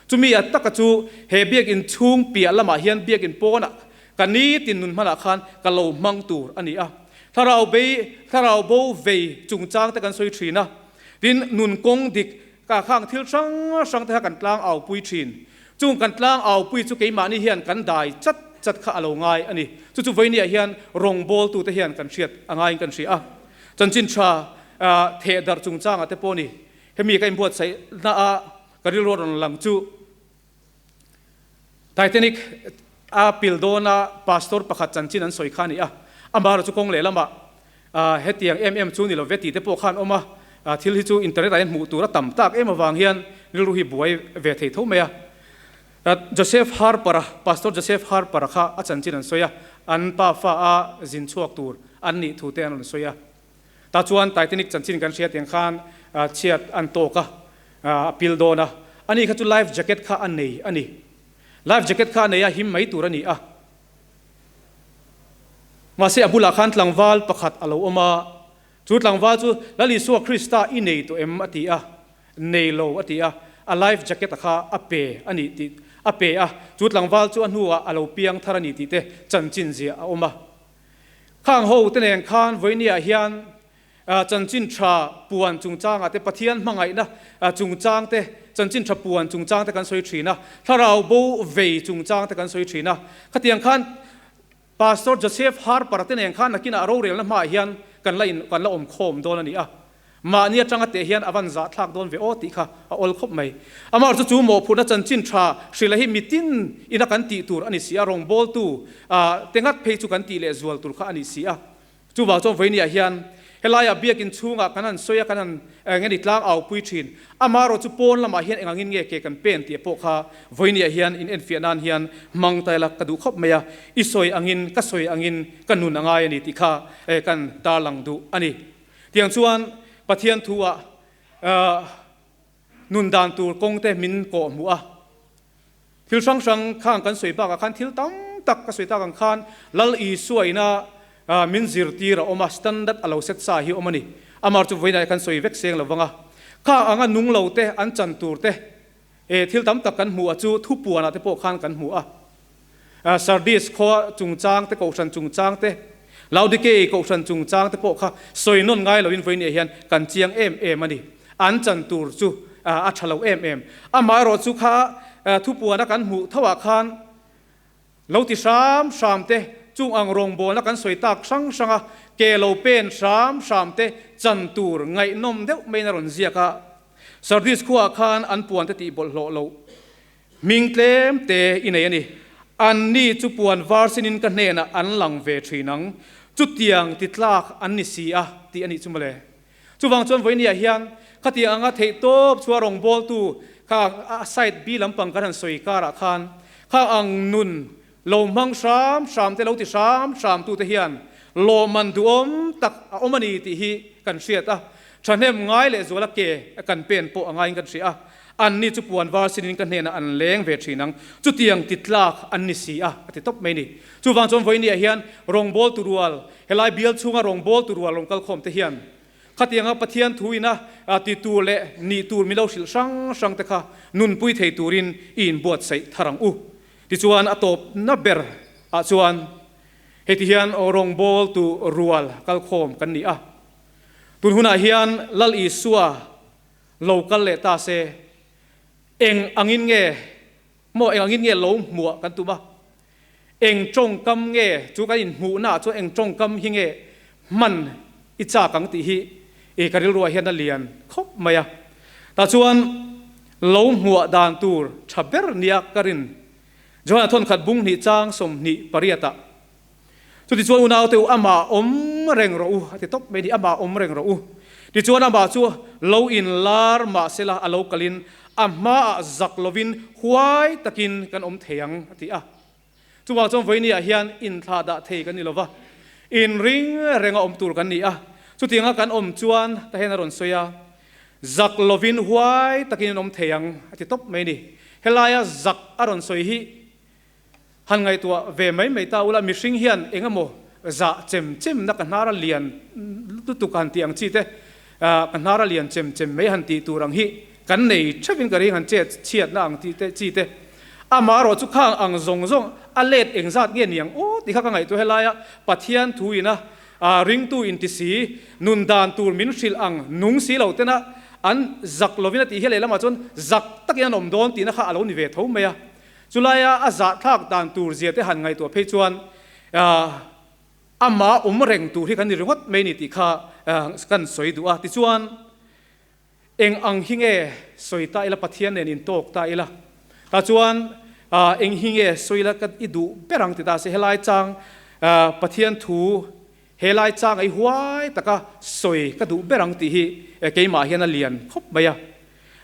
Chumi a taka chu he biakinn chhung piah lamah hian biakinn pawnah ka nitin nun hmanah khan ka lo hmang tur a ni a. Thlarau bei, thlarau bo vei chungchang te kan sawi thin a. Tin, nun kawng dik ka khang thil hrang hrang te kha kan tlang au pui thin. Chung kan tlang au pui chu keimahni hian kan dai chat chat kha a lo ngai a ni. Chu chu vawinia hian rawngbawltute hian kan hriat a ngaiin kan hria a. Chanchin tha theh darh chungchangah te pawh ni hemi ka inbuatsaihna a ka rilru a rawn lang chu Titanic a pil dawna pastor pakhat chanchin an sawi kha a ni a. Amaherawhchu kawng lehlamah Hetiang em em chu ni lo ve tih te pawh khan awm a, thil hi chu internet ah hian hmuh tur a tam tak em avang hian rilru hi buai ve thei tho mai a. Joseph Harper-a, Pastor Joseph Harper-a kha a chanchin an sawi a, an pa fa a zin chhuak tur an nih thu te an rawn sawi a. Tah chuan Titanic chanchin kan hria tiang khan chhiat an tawk a, a pil dawn a. Ani kha chu life jacket kha a nei a ni. Life jacket kha a nei a, him mai tur a ni a. Mahse a bulah khan tlangval pakhat a lo awm a, chu tlangval chu, Lal Isua Krista i nei tawh em? a ti a. Nei lo, a ti a. A life jacket a kha a pe a nih tih a pe a, chu tlangval chu a hnuah a lo piang thar a ni tih te chanchin ziah a awm a. Khang ho te nen khan vawinia hian Chanchin tha puan chungchangah te, Pathian hmangaihna chungchang te, chanchin tha puan chungchang te kan sawi thin a, thlarau bo vei chungchang te kan sawi thin a. Khatiang khan Pastor Joseph Harper te nen khan nakinah rorelna hmaah hian kan la in kan la awm khawm dawn a ni a. Mahni atanga teh hian a van zahthlak dawn ve aw tih kha a awl khawp mai. Amaherawhchu chu mawhphurhna chanchin tha hrilh hi mitin ina kan tih tur a ni si a, rawngbawltu te ngat phei chu kan tih leh zual tur kha a ni si a. Chuvang chuan vawinia hian helaiah biakin chhungah kan han sawi a, kan han eng nge ni tlang aupui thin. Amaherawhchu pawn lamah hian eng angin nge ke kan pen tih pawh kha vawinia hian in enfiah nan hian hmang ta ila ka duh khawp mai a, i sawi angin ka sawi angin ka nun a ngai a ni tih kha kan tarlang duh a ni. Tiang chuan Pathian thu ah nun dan tur kawng te min kawh hmuh a. Thil hrang hrang khang kan sawi bakah khan thil tam tak ka sawi tak ang khan Lal Isua ina min zirtir a awm a, standard a lo set sa hi awm a ni. Amar chu vawiinah kan sawi vek seng lo vang a. Khang anga nung lo te an chan tur te thil tam tak kan hmu a chu thupuanah te pawh khan kan hmu a. Sardis khua chungchang te, Kohhran chungchang te, Laodikei Kohhran chungchang te pawh kha sawi nawn ngai loin vawinia hian kan chiang em em a ni. An chan tur chu a tha lo em em. Amaherawh chu kha thupuana kan hmuh thoah khan lo ti hram hram te, chung ang rawngbawlna kan sawi tak hrang hranga ke lo pen hram hram te chan tur ngaihnawm deuh maiin a rawn ziak a. Sardis khuaah khan an puan te tih bawlhhlawh loh Hming tlem te i nei a ni. Anni chu puan var sinin ka hnenah an lang ve thin ang. Chutiang ti tlak an ni si a, tih a nih chu mawle. Chuvang chuan vawinia hian khatiang anga theihtawp chua rawngbawltu kha a side B lampang kan han sawi karah khan kha ang nun lo hmang hram hram te lo ti hram hram tute hian lawmman duhawm tak a awm a ni tih hi kan hriat a. Thahnem ngai leh zuala ke kan pen pawh a ngaiin kan hria a. Anni chu puan var sinin ka hnenah an leng ve thin ang, chutiang ti tlak an ni si a, a ti tawp mai ni. Chuvang chuan vawinia hian rawngbawltu rual, helai bial chhunga rawngbawltu rual rawn kalkhawm te hian khatianga Pathian thu ina ti tur leh nih tur min lo hrilh hrang hrang te kha nunpui thei turin i inbuatsaih thar ang u. Tichuan a tawpna ber ah chuan heti hian rawngbawltu rual kalkhawm kan ni a, tun hunah hian Lal Isua Lo kal leh ta se, eng angin nge maw eng angin nge lo hmuah kan tum a? Eng tawngkam nge chu kan inhmuhnaah chuan eng tawngkam hi nge hman i chak ang tih hi i ka rilruah hian a lian khawp mai a. Tah chuan lo hmuah dan tur tha ber nia ka rin Johana thawnkhat bung hnih chang 28 ah Chutichuan unaute u, amah awm reng rawh u, a ti tawp mai a ni, amah awm reng rawh u. Tichuan amah chu lo inlar mah sela a lo kalin a hmaah zak lovin huai takin kan awm thei ang, a ti a. Chuvang chuan vawinia hian inthlah dah thei kan ni lova, inring renga awm tur kan ni a. Chutianga kan awm chuan ta hian a rawn sawi a, zak lovin huai takin an awm thei ang, a ti tawp mai a ni. Helaia zak a rawn sawi hi Han ngaihtuah ve mai mai ta ula, mihring hian eng emaw zah chem chem na ka hnar a lian lutuk han tih ang chi te, ka hnar a lian chem chem mai han tih tur ang hi kan nei theuhin ka ring han chet chhiatna ang tih te chi te. Amaherawh chu khang ang zawng zawng a let engzat nge niang aw tih kha ka ngaihtuah helaia Pathian thu ina ringtu inti si, nun dan tur min hrilh ang nung si lo tena an zak lovin a tih hi lehlamah chuan zak takin an awm dawn tihna kha a lo ni ve tho mai a. Chulaia a zahthlak dan tur zia te han ngaihtuah phei chuan amah awm reng tur hi kan ni ringawt mai ni tih kha kan sawi duh a. Tichuan, eng ang hi nge sawi ta ila, Pathian nen intawk ta ila, tah chuan eng hi nge sawi ila ka i duh ber ang ti ta se, helai chang Pathian thu helai chang ei huai taka sawi ka duh ber ang tih hi keimah hian a lian khawp mai a.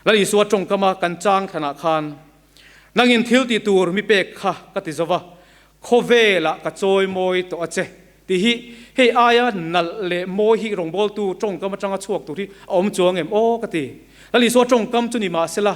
Lal Isua tawngkama kan chang thlanah khan Nangin thil ti tur mi pek kha ka ti zo va, khawvelah ka chawi mawi tawh a che tih hi hei aia nalh leh mawi hi rawngbawltu tawngkam atanga chhuak tur hi a awm chuang em aw ka ti. Lal Isua tawngkam chu ni mahsela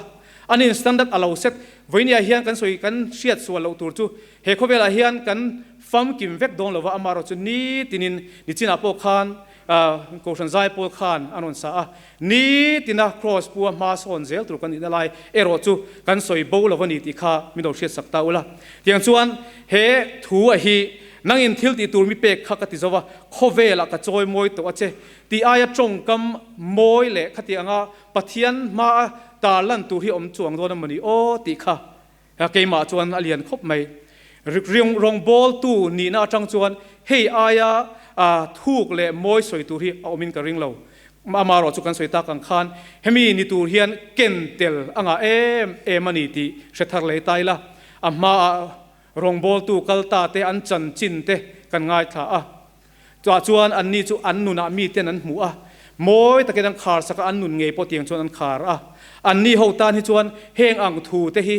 an in standard a lo set vawinia hian kan sawi kan hriat sual loh tur chu he khawvelah hian kan famkim vek dawn lova amaherawhchu chu nitinin nichinah pawh khan Kohhran Zaipawl khan an rawn sa a, nitina Kraws pua hma sawn zel tur kan nihna lai erawh chu kan sawi bo lo a ni tih kha min lo hriatsak ta ula. Tiang chuan he thu a hi nangin thil tih tur mi pek kha ka ti zo a, khawvelah ka chawi mawi tawh a che tih aia tawngkam mawi leh khati anga Pathian hmaa tarlan tur hi awm chuang dawn a mawni aw tih kha Keimah chuan a lian khawp mai. Rawngbawltu nihna atang chuan hei aia thuk leh mawi sawi tur hi a awmin ka ring lo. Amaherawh chu kan sawi tak ang khan hemi ni tur hian ken tel a ngah em em a ni tih hre thar leh ta ila. A hmaah rawngbawltu kal ta te an chanchin te kan ngaithla a. Chutah chuan anni chu an nunah miten an hmu a, mawi takin an khar sak a, an nun ngei pawh tiang chuan an khar a. Anni ho tan hi chuan heng ang thu te hi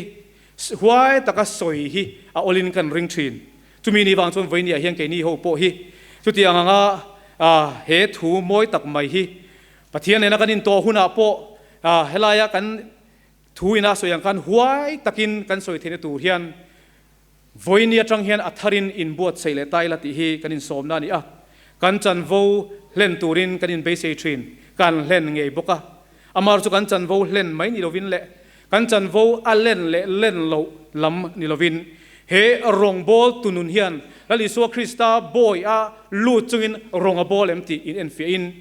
huai taka sawi hi a awlin kan ring thin. Chumi ni vang chuan vawinia hian keini ho pawh hi chutiang anga he thu mawi tak mai hi Pathian nena kan intawh hunah pawh helaia kan thu ina sawi ang khan huai takin kan sawi theihna tur hian vawinia atang hian a tharin inbuatsaih leh ta ila tih hi kan insawmna a ni a. Kan chanvo hlen turin kan inbeisei thin, kan hlen ngei bawk a. Amar chu kan chanvo hlen mai ni lovin leh Kan chanvo a len leh len loh lam ni lovin, he rawngbâwl tunun hian Lal Isua Krista bawi a lût chungin rawng a bâwl em tih in enfiahin,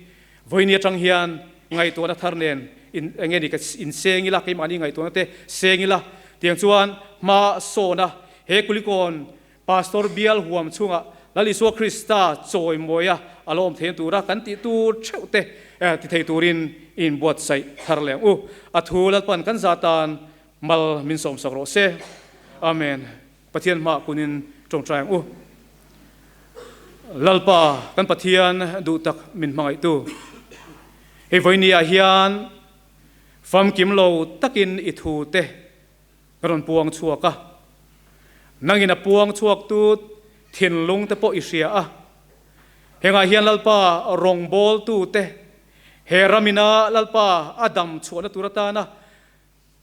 vawiini aṭang hian ngaihtuahna thar nen in eng nge ni ka inseng ila, keimahni ngaihtuahna te seng ila, tiang chuan hma sawna he Kulikawn Pastor bial huam chhungah Lal Isua Krista chawimawia a lo awm theihna tura kan tih tur theuh te ti thei turin i inbuatsaih thar leh ang u. A thu Lalpan kan za tan mal min sawmsak rawh se. Amen. Pathian hmah kunin tawngtai ang u. Lalpa kan Pathian duh tak min hmangaihtu. Hei vawinia hian famkim lo takin i thu te Ka rawn puang chhuak a, nangin a puang chhuak tu thinlung te pawh i hria a. Hengah hian Lalpa rawngbawltu te, he ramina Lalpa a dam chhuahna tur atana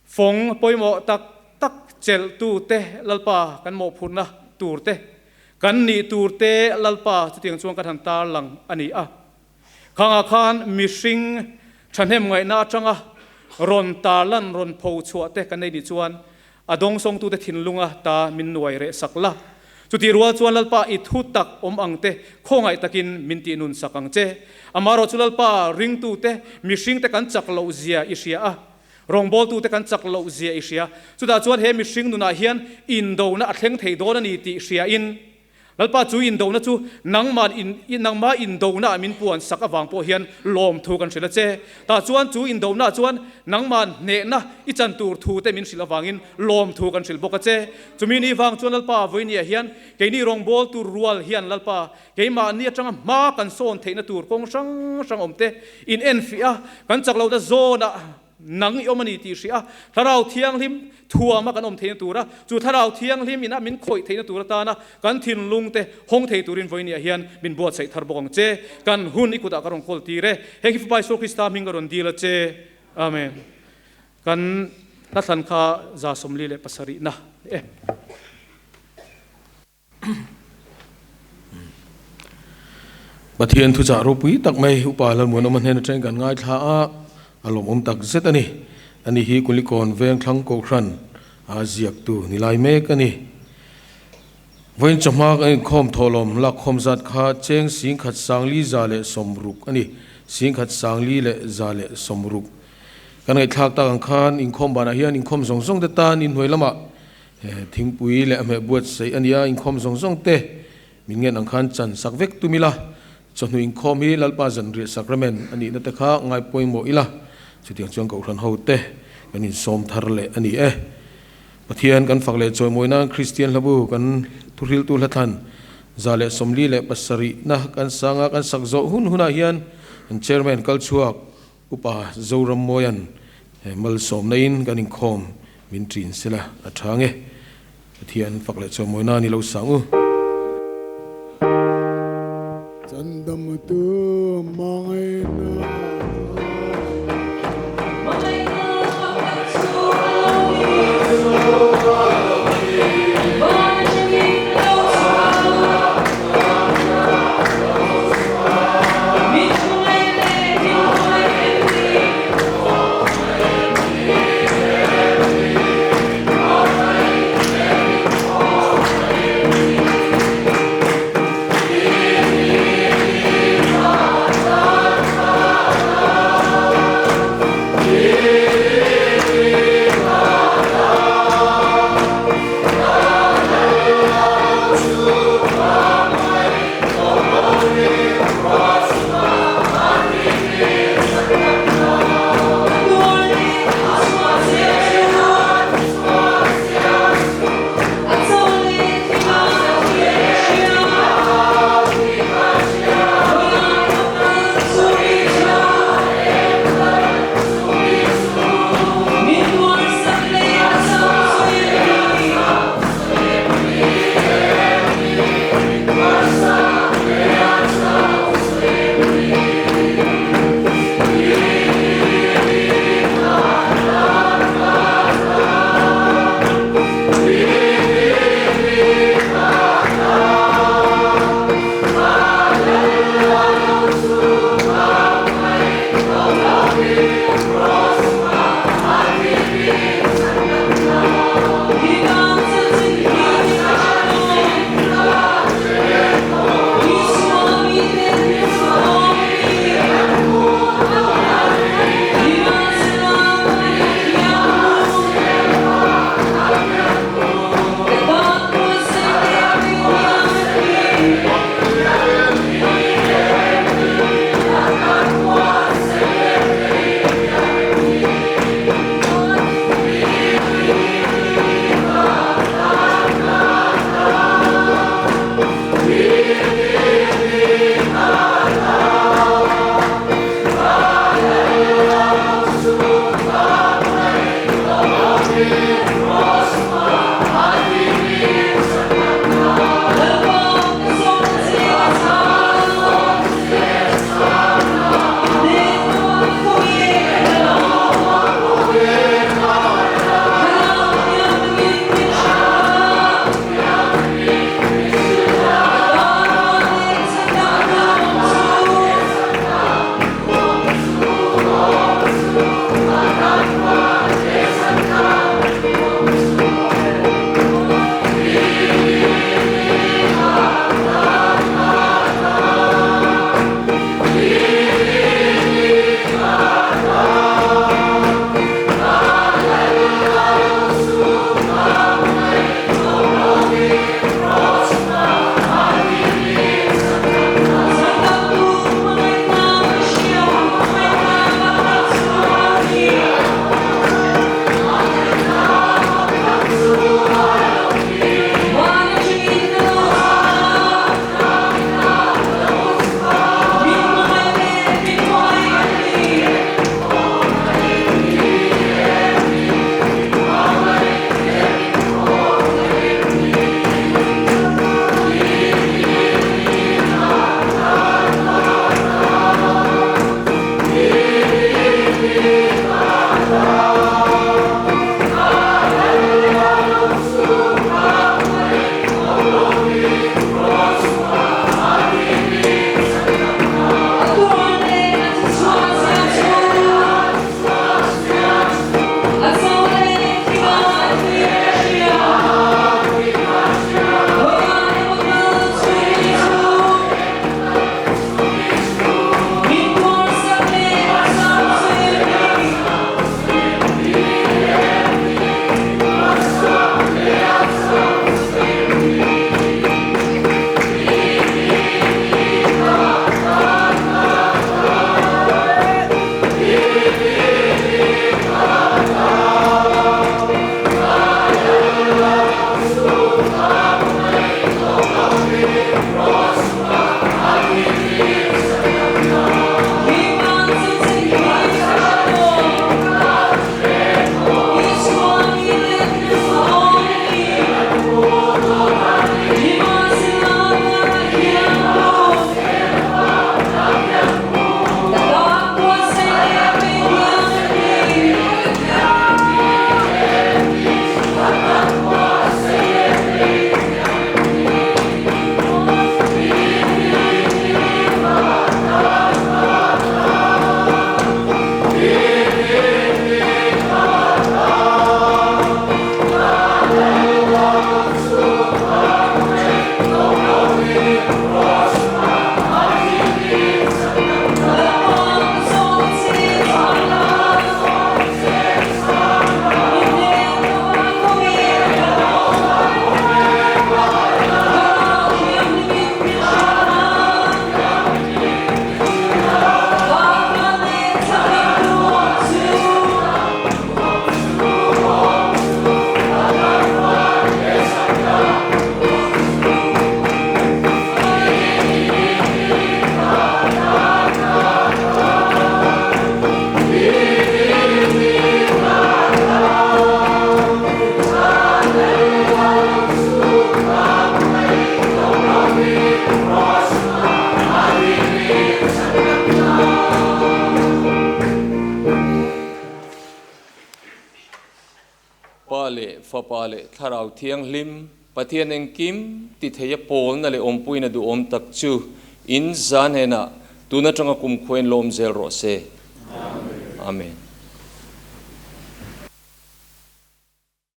fawng pawimawh tak tak chelhtu te Lalpa kan mawhphurhna tur te, kan nih tur te Lalpa chutiang chuan kan han tarlang a ni a. Khangah khan mihring thahnem ngaihna atanga rawn tarlan rawn pho chhuah te kan nei nih chuan a dawngsawngtute thinlunga ta min nuai reh sak la. Chutih rual chuan Lalpa i thu tak awm ang te khawngaih takin min tih nun sak ang che. Amaherawh chu Lalpa ringtute mihringte kan chak loh zia i hria a, rawngbawltute kan chak loh zia i hria. Chutah chuan he mihring nunah hian indona a thleng thei dawn a ni tih hriain Lalpa chu indona chu nangman in nangma indona ah min puan sak avang pawh hian lawmthu kan hrilh a che. Tah chuan chu indona ah chuan nangman hnehna i chan tur thu te min hrilh avangin lawmthu kan hrilh bawk a che. Chumi ni vang chuan Lalpa vawinia hian keini rawngbâwl tur rual hian Lalpa keimahni atanga hma kan sawn theihna tur kawng hrang hrang awm te in enfiah a, kan chak lohna zawnah Nang i awm a ni tih hria a, Thlarau Thianghlim thuama kan awm theihna tura, chu Thlarau Thianghlim ina min khawih theihna tur atana kan thinlung te hawng thei turin vawinia hian min buatsaih thar bawk ang che. Kan hun i kutah ka rawn kawl tir e. Heng hi Fapa Isua Krista hming ka rawn dil a che. Amen. Kan hlathlan kha 47 na ni e. Pathian thuchah ropui tak mai Upa Lalmuanawma hnen atangin kan ngaithla a, a lawmawm tak zet a ni. Ani hi Kulikawn Vengthlang Kohhran a ziaktu ni lai mek a ni. Vawiin chawhma kan inkhawm thawhlawm lakkhawm zat kha cheng singkhat sangli za leh sawmruk a ni, singkhat sangli leh za leh sawmruk. Kan ngaihthlak tak ang khan inkhawm banah hian inkhawm zawng zawng te tan inhnuai lamah Thingpui leh a hmeh buatsaih a nia, inkhawm zawng zawng te min ngen ang khan chan sak vek tum ila, chawhnu inkhawm hi Lalpa zanriah sacrament a nihna te kha ngai pawimawh ila, chutiang chuan Kohhran ho te kan insawm thar leh a ni e. Pathian kan fak leh chawimawi nan Kristian hlabu kan thuhriltu hlathlan 147 na kan sanga kan sak zawh hun hunah hian an Chairman kalchhuak Upa Zorammawia'n malsawmna in kan inkhawm min ṭin sela a ṭha nge? Pathian fak leh chawimawi nan i lo sang u. Chandamtu mangaina. Fapa leh Thlarau Thianghlim, Pathian engkim ti theia pawlna leh awmpuina duhawm tak chu in zan hnenah tun atanga kumkhua in lawm zel rawh se. Amen.